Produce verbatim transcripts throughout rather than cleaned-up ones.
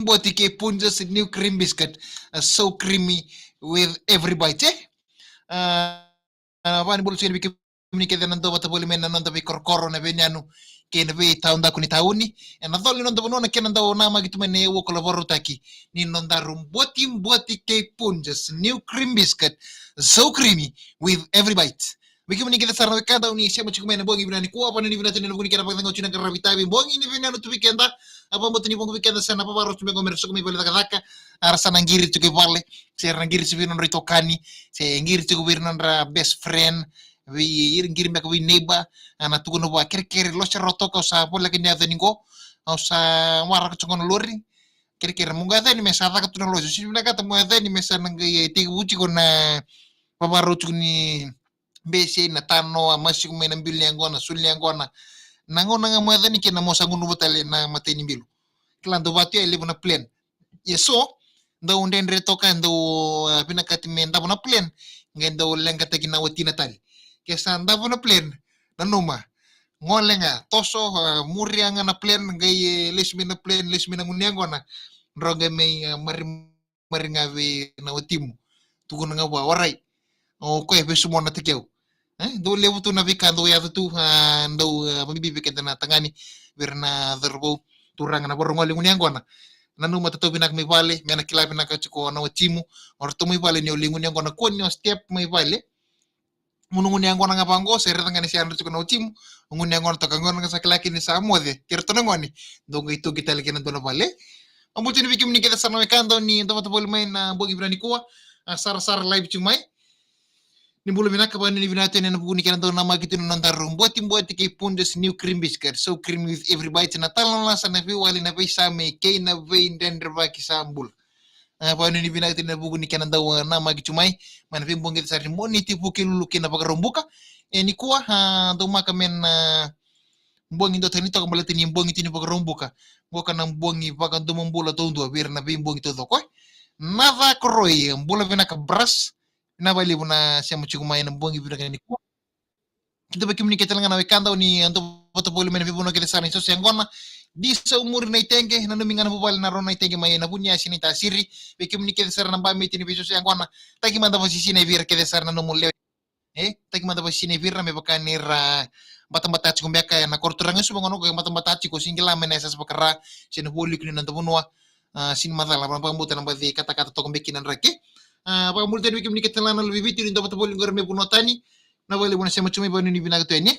Boti kei Punjas new cream biscuit. Uh, so creamy with every bite, eh? Uh, uh, vani bula tiko yani vei kemuni kece na dau vata voli mai na noda veikorokoro, na veiyanuyanu kei na veitaudaku ni tauni. Ena colo ni noda vanua na kena dau namaki tu mai na iwoko lavarautaki ni nodaru Boti Boti kei Punjas new cream biscuit. So creamy with every bite. Vei kemuni kece sara na wekada, au ni sema tiko mai na bogi vinaka nikua, vani ni vinaka tu ena vuku ni kena vakacegu tiko na qaravi tavi bogi ni vinaka tu vei keda. A vabota ni vuku vei keda sa na vavaro tu me qo me ra suka mai vale cakacaka. A ra sa na qiri tiko i vale, se ra na qiri tiko vei nodra itokani, se qiri tiko vei nodra best friend, vei ira qiri beka vei neighbor. A na tukuna vua, kerekere, lose roto, au sa voleka ni yaco ni qo, au sa waraka tiko na lori. Kerekere mo qai yaco yani me sa caka tu na lose, sega ni vinakata mo yaco yani me sa na qai tekivu tiko na vavarau tiko ni bese, na tano, a masiku mai na bilo ni yaqona, sulu ni yaqona. Na gauna ga mo yaco yani kina mo sa gunuva tale na matai ni bilo. Kila dau vatu ya e levu na plan. Ia so dau dredre toka, dau, ah, vinakati me davo na plan, qai dau leqataki na watina tale. Ke sa davo na plan, nanuma, gole ga, toso, ah, muria ga na plan, qai, eh, lesu mai na plan, lesu mai na gunu yaqona. Dro qai mai, ah, mari mari ga vei na watimu. Tukuna ga vua, warai, o koya e vesu mona taki au. Eh, dau levu tu na veika dau yaco tu, ah, dau, ah, vabibi vei keda na tagane, vei ira na cauravou, turaga, na vakarau gole gunu yaqona. Nanuma, tatau vinaka mai vale, me na kila vinaka tiko na watimu. O ratou mai vale ni o lai gunu yaqona, kua ni o step mai vale. Mo na gunu yaqona ga vaqo, se raica ga ni se yadra tiko na watimu. O gunu yaqona toka, gona ga sa kila kina ni sa moce, kei ratou na gone. Dou qai toki tale kina dua na vale. Au bula tiko yani vei kemuni kece sara na wekada, au ni dau vata voli mai na bogi vinaka nikua. A, sarasara live tiko mai. Ni bula vinaka, vani ni vinaka tu yani ena vuku ni kena dau namaki tu na nodaru Boti Boti kei Punjas new cream biscuit. So creamy with every bite, na talanoa, sa na veiwali, na veisame kei na veidredrevaki, sa bula. A, vani ni vinaka tu ena vuku ni kena dau, a, namaki tu mai, mai na veibogi kece sara ni Moniti, Vukelulu kei na Vakaraubuka. E nikua, a, daumaka me na bogi duatani toka baleta ni bogi tu ni Vakaraubuka. Qoka na bogi vakadomobula taudua vei ira na veibogi taucoko, eh. Na Vakoroi, bula vinaka Bras. Vinaka vakalevu na sema tiko mai ena bogi vinaka nikua. Kidavaki kemuni kece tale ga na wekada, au ni dau vata voli mai ena veivanua kece sara ni soso yaqona. Disa, Umuri, Naiteqe, nanumi ga na vuvale na Rua Naiteqe mai na Vuniasi, Naitasiri. Vei kemuni kece sara na Bameti ni veisoso yaqona, taki mada vakasisina vei ira kece sara na nomu lewe. E taki mada vakasisina vei ira me vaka ni ra batabata tiko beka ena koro turaga e Suva, gona qo e batabata tiko, sega ni kila mai na yasayasa vakara se na vualiku ni noda vanua. A, sega ni macala, vakabauta na baci katakata toka beka kina na draki. A, vakabula tale yani vei kemuni kece tale ga na luve i Viti, ni dau vata voli qori mai vanua tani. Vinaka vakalevu na sema tu mai, vani ni vinaka tu yani.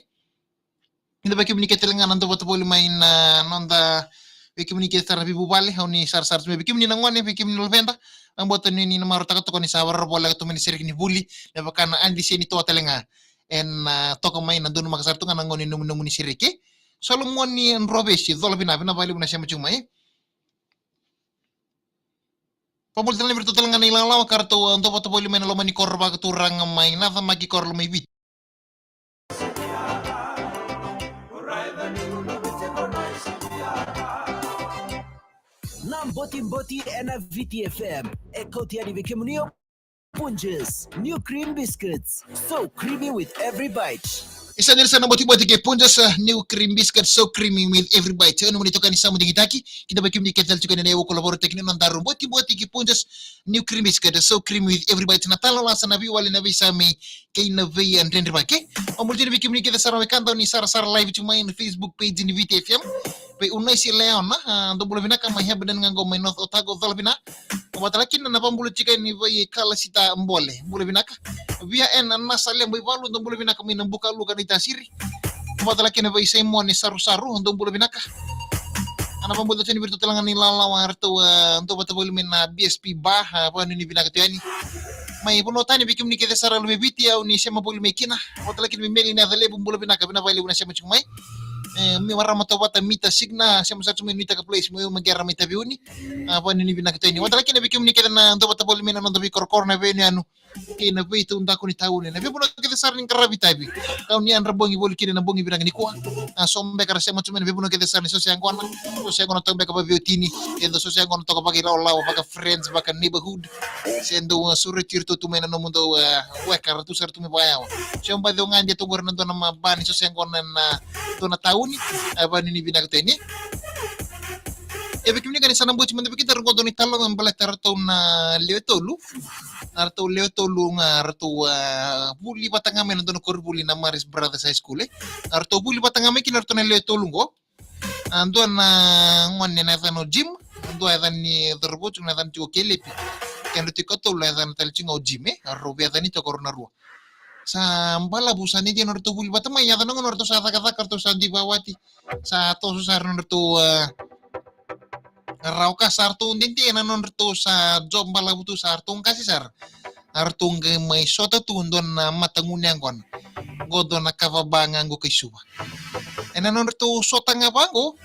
Kidavaki kemuni kece tale ga na dau vata voli mai na noda, vei kemuni kece sara na veivuvale, au ni sarasara tu mai, vei kemuni na gone, vei kemuni na luveda. Au bota ni, ni na marautaka toka ni sa vakarau voleka tu mai na sereki ni vuli, me vaka na Adi Seni toa tale ga. Ena, a, toka mai na donumaka sara tu ga na gauna ni nomunomu ni sereki. Solomoni Drovesi, cola vinaka, vinaka vakalevu na sema tiko mai. Vakabula tale yani vei iratou tale ga na ilawalawa ka ratou, a, dau vata voli mai na loma ni koro vakaturaga mai Nacamaki, koro loma i Viti. Na Boti Boti ena Viti F M e kauti yani vei kemuni o Punjas new cream biscuits, so creamy with every bite. Isa ni sa na Boti Boti kei Punjas, a, new cream biscuit, so creamy with every bite. Au ni mani toka ni sa mo digitaki, kidavaki kemuni kece tale tiko yani ena iwoko lavarautaki ni nodaru Boti Boti kei Punjas new cream biscuit, so creamy with every bite. Na talanoa, sa na veiwali, na veisame kei na veidredrevaki. Au bula tiko yani vei kemuni kece sara na wekada, au ni sarasara live tiko mai na Facebook page ni Viti F M. Vei Unaisi Leona, a, dou bula vinaka mai Hebden ga qo mai North Otago, cola vinaka. Vakatale kina na vakabula tiko yani vei Kalasita Bole, bula vinaka. Via ena Nasa Lebo i Valu, dou bula vinaka mai Nabukaluka, Naitasiri. Vakatale kina vei Simone Sarusaru, dou bula vinaka. A, na vakabula tale yani vei iratou tale ga na ilawalawa eratou, a, dau vata voli mai na B S P Bar, a, vani ni vinaka tu yani. Mai vanua tani, vei kemuni kece sara luve i Viti, au ni sema voli mai kina. Vakatale kina vei Meli Nacalevu, bula vinaka, vinaka vakalevu na sema tiko mai. E, me marama tauvata Mita Signa, sema sara tu mai Nuitaka Place, mai Umaqera, mai Taveuni. A, vani ni vinaka tu yani. Vakatale kina vei kemuni kece na dau vata voli mai na noda veikorokoro, na veiyanuyanu kei na veitaudaku ni tauni, na veivanua kece sara ni qaravi tavi. Kau ni yadra bogi voli kina na bogi vinaka nikua. A, so beka ra sema tu mai na veivanua kece sara ni soso yaqona. Soso yaqona toka beka vaveiwatini, e dau soso yaqona toka vakailawalawa, vaka friends, vaka neighborhood. Se dau, a, sureti iratou tu mai na nomudou, a, weka, ratou sara tu mai vakayawa. Se o baci o gade tu qori na dua na ma-, ba ni soso yaqona ena dua na tauni, a, vani ni vinaka tu yani. E vei kemuni ga ni sa na bauti mada vei keda, qo dua na italanoa me baleta ratou na lewe tolu. Na ratou lewe tolu ga ratou, ah, vuli vata ga mai na dua na koronivuli na Marist Brothers High School, e. Na ratou vuli vata ga mai kina ratou na lewe tolu qo. A dua na gone na yacana o Jim, a dua yacana ni cauravou tiko na yacana tiko o Kelepi. Kei na ratou ikatolu na yacana tale tiko ga o Jim, e. A rau veiyacani toka rau na rua. Sa balavu sa dede na nodratou vuli vata mai, yaco na gauna ratou sa cakacaka, ratou sa dui vawati. Sa toso sara na nodratou, ah, rawa ka, sa ratou dede na nodratou sa job balavu tu, sa ratou qase sara. A ratou qai mai sota tu dua na matagunu yaqona. Qo dua na kavaba ga qo kai Suva. Ena nodratou sota ga vaqo,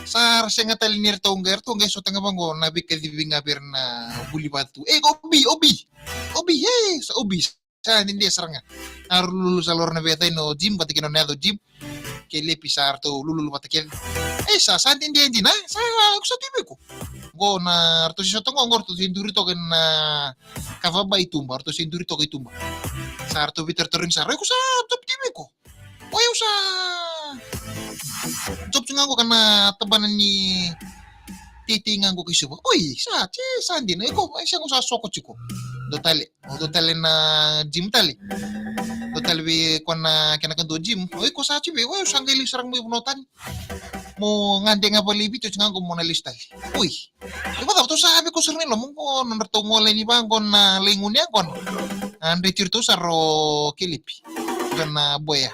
sa ra sega tale ni ratou qai, ratou qai sota ga vaqo na veikacivi ga vei ira na vuli vata tu. E, Obi, Obi, Obi, e, sa Obi. Sa dede sara ga. A rau lululu sara, rau na veiyacani o Jim vata kei na nona yaca o Jim. Kelepi sa ratou lululu vata kece. E, sa, sa dede dina, sa, ko sa tu vei iko. Qo na ratou se sota qo, qo ratou se duri toka na kavaba i tuba, ratou se duri toka i tuba. Sa ratou veitarotarogi sara, o iko sa job tu vei iko? O yau sa job tu ga qo ka na tabana ni teitei ga qo kai Suva. Oi, sa, ti, sa dina, iko, e, sa qo sa soko tiko. Dua tale. O dua tale na Jim tale. Dua tale vei koya na kena kadua o Jim. O iko sa tiko vei, o yau sa qai lesu sara ga mai vanua tani. Mo gade ga vale i Viti, oti ga qo mo na lesu tale. Oi. E vakacava, ratou sa veikau sara na iloma qo, nodratou gole yani vaqo na lai gunu yaqona. A dreti iratou sara o Kelepi. Kei na boya.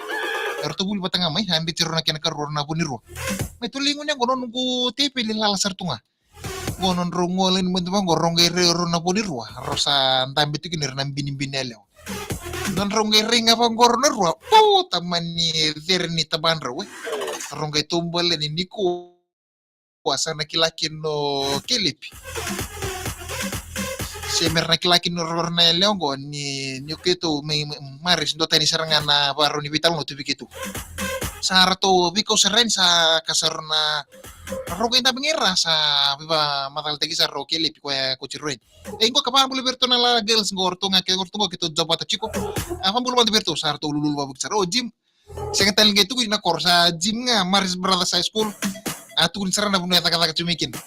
Eratou vuli vata ga mai, a dreti rau na kena karua, rau na vo ni rua. Mai tou lai gunu yaqona, noqu teveli lala sara tu ga. Qo nodrau gole yani mai vaqo, rau qai rai rau na vo ni rua. Rau sa dabe tu kina ira na binibini yalewa. Nodrau qai rai ga vaqo rau na rua. Puta, mani cere ni tabadrau, e. Rau qai taubale yani nikua sa na kila kina o Kelepi. Se mera na kila kina o rau na yalewa qo ni, ni o keitou mai, mai Marist, duatani sara ga na vakarau ni veitalanoa tu vei keitou. Sa ratou veikau sara yani, sa ka sa rau na Rau qai dabe ga i ra, sa veivakamacalataki sara o Kelepi, koya ko Jiroen. E, qo ka vakabula vei iratou na la girls qo, ratou ga ke, ratou qo keitou job vata tiko. A vakabula mada vei iratou, sa ratou lululu vakavuki sara. O Jim, sega tale ni qai tukuni na koro, sa Jim ga, Marist Brothers High School. A tukuni sara na vanua e cakacaka tu mai kina.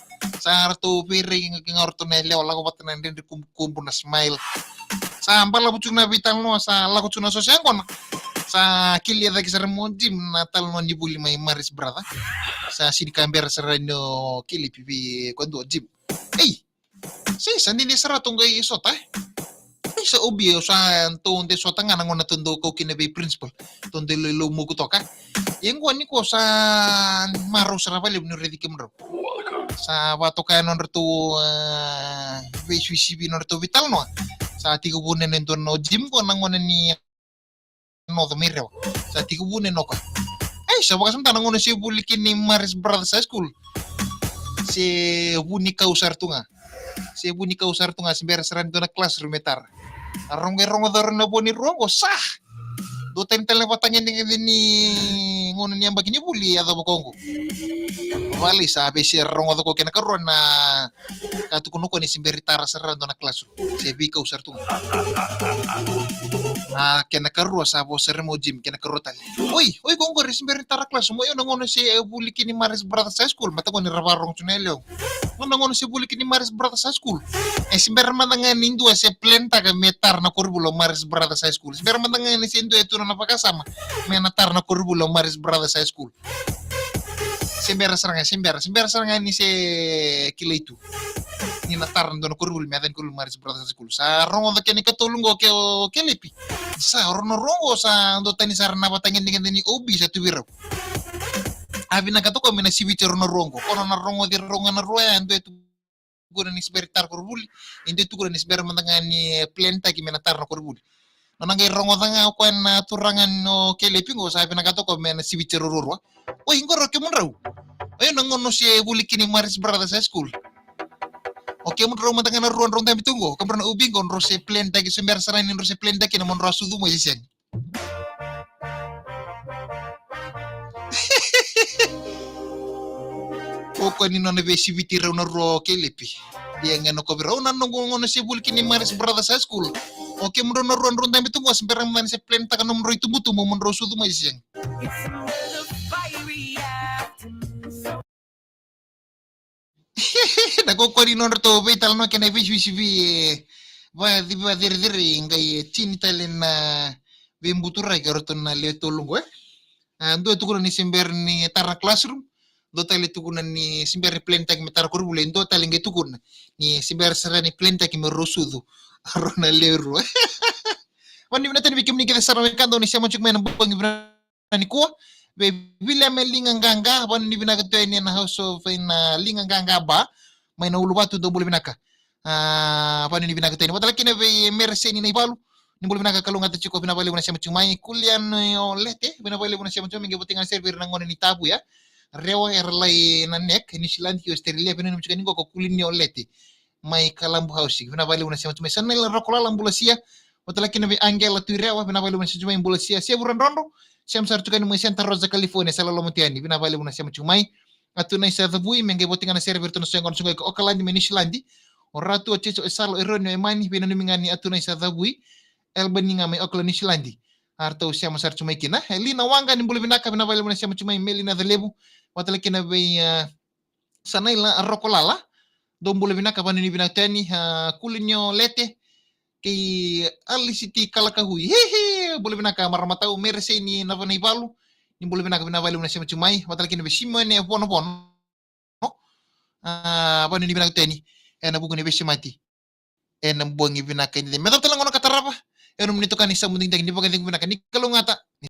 Sa ratou veirai ga o ratou na yalewa, lako vata na dredre kubukubu, na smile. Sa balavu tu na veitalanoa, sa lako tu na soso yaqona. Sa kelia cake sara mai o Jim na talanoa ni vuli mai Marist Brothers. Sa sega ni ka bera sara ni o Kelepi vei koya dua o Jim. Ei! Sa, sa dede sara ratou qai sota, e. Ei, sa Obi, o sa tou de sota ga na gauna tou dau kau kina vei principal. Tou de lou, lou moku toka. Ia qo nikua sa marau sara vakalevu niu raici kemudrau. Sa vakatoka e nodratou, e, veisuisivi nodratou veitalanoa. Sa tekivu na, na dua na o Jim qo na gauna ni noco mai Rewa. Sa tekivu na noka. Ei, sa vakasamataka na gauna se vuli kina i Marist Brothers High School. Se vu ni kau sara tu ga. Se vu ni kau sara tu ga, se bera sara ni dua na classroom e tara. A rau qai rogoca rau na vo ni rua qo, sa! Duatani tale na vatagedegede ni gauna ni yabaki ni vuli e yacova ko qo. Vale, sa vei se rogoca ko kena karua na ka tukuna ko ni se bera ni tara sara dua na classroom. Se veikau sara tu ga. A kena karua sa vo sara mai o Jim, kena karua tale. Oi, oi, ko qori se bera ni tara classroom. Oi, o na gauna se vuli kina i Marist Brothers High School, mata ko ni ra vakarogo tu na yalewa. O na gauna se vuli kina i Marist Brothers High School. E se bera mada ga ni dua se plan taka me tara na koronivuli o Marist Brothers High School. Se bera mada ga ni se dua e tu na nona vakasama me na tara na koronivuli o Marist Brothers High School. Se bera sara ga, se bera, se bera sara ga ni se kilai tu ni na tara na dua na koronivuli me yacani koronivuli Marist Brothers High School. Sa rogoca kena ikatolu qo ke o Kelepi. Sa rau na rua qo sa duatani sara na vatagedegede ni Obi sa tu vei rau. A vinakata ko me na siviti rau na rua qo. Ko na rogoci rau ga na rua ya, e dua e tukuna ni se bera ni tara koronivuli, e dua e tukuna ni se bera mada ga ni, e, plan taki me na tara na koronivuli. Nona qai rogoca ga o koya na turaga ni o Kelepi qo, sa vinakata ko me na siviti rau ruarua. Oi, qori o kemudrau. Oi, na gauna se vuli kina i Marist Brothers High School. O kemudrau mada ga na rua drau dabe tu qo, kemudrau na Obi qo, drau se plan taki, se bera sara ni drau se plan taki na mo drau a sucu mai se sega. O koya ni nona veisiviti rau na rua o Kelepi. Ia ga na kovi rau na noqu gauna se vuli kina i Marist Brothers High School. O kemudrau na rua drau dabe tu qo, se bera mada ni se plan taka nomudrau itubutubu mo drau sucu mai se sega. It's another fiery afternoon. Na kokori nodratou veitalanoa kei na veisivisivi, e, va, vacerecerei qai, e, tini tale na veibuturaki o ratou na lewe tolu qo, e. A, dua e tukuna ni se bera ni tara na classroom, dua tale e tukuna ni se bera ni planitaki me tara koronivuli, dua tale qai tukuna ni se bera sara ni planitaki me rau sucu rau na lewe rua. Vanuinui vinaka tale vei kemuni kece sara mai ka dau ni sema tiko mai ena bogi vinaka nikua. Vei Viliame Liga Qaqa, vanuinui vinaka tu yani ena House of, ena Liga Qaqa Bar, mai na Uluvatu, dou bula vinaka. A, vanuinui vinaka tu yani. Vata kina vei Mereseni Naivalu, ni bula vinaka, kalougata tiko, vinaka vakalevu na sema tiko mai. Kuliani Olete, vinaka vakalevu na sema tiko mai, qai votega na sere vei ira na gone ni Tavuya, Rewa, era lai na neck, Niusiladi kei Ositerelia, vinaka tiko yani qo ko Kuliani Olete mai Kalabu House, vinaka vakalevu na sema tiko mai. Sanaila Rokolala, bula sia. Vata kina vei Angela Tuirewa, vinaka vakalevu na sema tiko mai, bula sia. Sevu Radrodro, sema sara tiko yani mai Santa Rosa, California, sa loloma tu yani, vinaka vakalevu na sema tiko mai. Atu Naisa Cavui, me qai votega na sere vei iratou na soqo na soqo ko Okaladi mai Niusiladi. O Ratu, o Jesu, o Esalo, o Eroni, o Emani, veinanumi ga ni Atu Naisa Cavui, Albani ga mai Okaladi, Niusiladi. A ratou sema sara tiko mai kina. E, Lina Waqa, ni bula vinaka, vinaka vakalevu na sema tiko mai. Melina Calevu, vata kina vei, e, Sanaila Rokolala, dou bula vinaka, vanuinui vinaka tu yani. A, Kuliani Olete kei Alisiti Kalakahui, hihi, bula vinaka marama tau. Mereseni Naivalu, ni bula vinaka, vinaka vakalevu na sema tiko mai. Vata kina vei Simone Vonovono, a, vanuinui vinaka tu yani ena vuku ni veisemati ena bogi vinaka edaidai. Me cava tale na gauna ka tarava, e, nomuni itokani Samu Digidigi, ni vakacegu vinaka, ni kalougata.